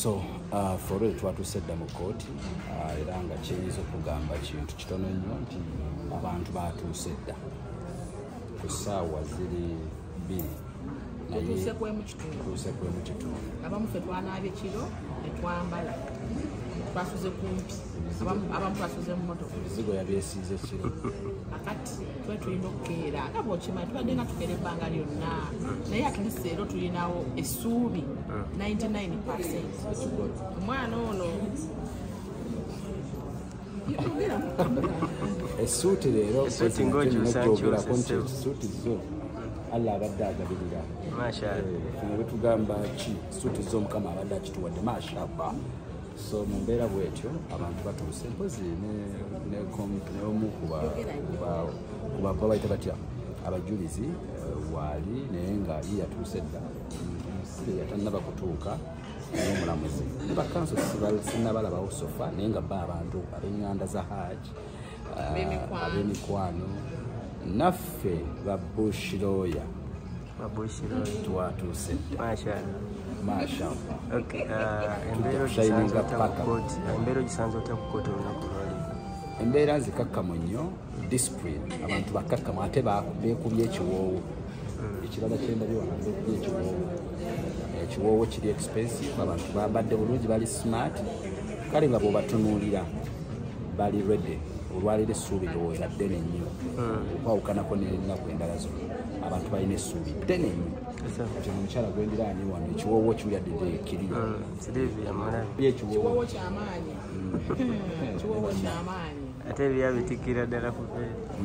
So for real twatuuse dda mu kkooti, era nga kiyinza okugamba kintu kitono nnyo nti abantu batuuse dda ku ssaawa ziri 2. Tutuuse kwemu kitundu. Tutuuse kwemu kitundu. Abamu ffe twanaabye kiro ne twambala, twasuze kumpi, abamu twasuze mu mmotoka. Ebizigo yabyesiize kiro. Akati tuba tulina okukeera nga bw'okimanyi, tubadde nga tukeera ebbanga lyonna, naye at least leero tulinawo essuubi 99%. Omwana ono essuuti leero Essuuti ng'okyusa nogyogerako nti nkyuse, ssebo. Essuuti zo Allah abadde agabirira. Mashallah. Fino betugamba ki, suuti zo Mukama abadde akituwadde, mashallah. So mu mbeera bwetyo abantu batuuse, mpozi n'omu ku baba bayita batya abajulizi, waali naye nga ye yatuuse dda. Omusibe yatannaba kutuuka n'omulamuzi ne bakanso sinnabalabawo so far, naye nga ba abantu ab'eŋŋanda za Haji, Ab'emikwano. ab'emikwano naffe ba bush lawyer Babushiro. twatuuse dda. Mashallah. Mashallah. Okay, embeera Kushininga ogisanze otya ku paka. kkooti? Embeera ogisanze otya ku kkooti olunaku lwaleero? Embeera nzikakkamu nnyo, discipline, abantu bakakkamu ate beekubye ekiwoowo. Ekirala kyendabye wano, beekubye ekiwoowo. Ekiwoowo kiri expensive, abantu bambadde bulungi, bali smart, kale nga bw'obatunuulira bali ready. Olwaliro essuubi ndowooza ddene nnyo okwawukanako n'ennaku endala zonna. Abantu balina essuubi ddene nnyo. Kati omukyala gwendiraanye wano ekiwoowo kiwulira ddede kiri. Silivia mulabi. Ekiwoowo. Kiwoowo kyamaanyi, kiwoowo kyamaanyi. Ate ebyabitikkira ddala ku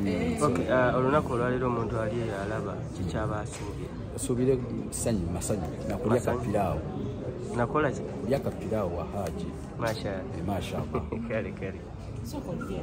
beeri. Okay, olunaku olwaleero omuntu ali eyo alaba kikyaba asuubira? Osuubire ssanyu, masanyu nakulya Masanyu. Kapiraawo. Nakola ki? Kulya kapiraawo wa Haji. Mashallah. Mashallah. Kale kale. Sooka olye.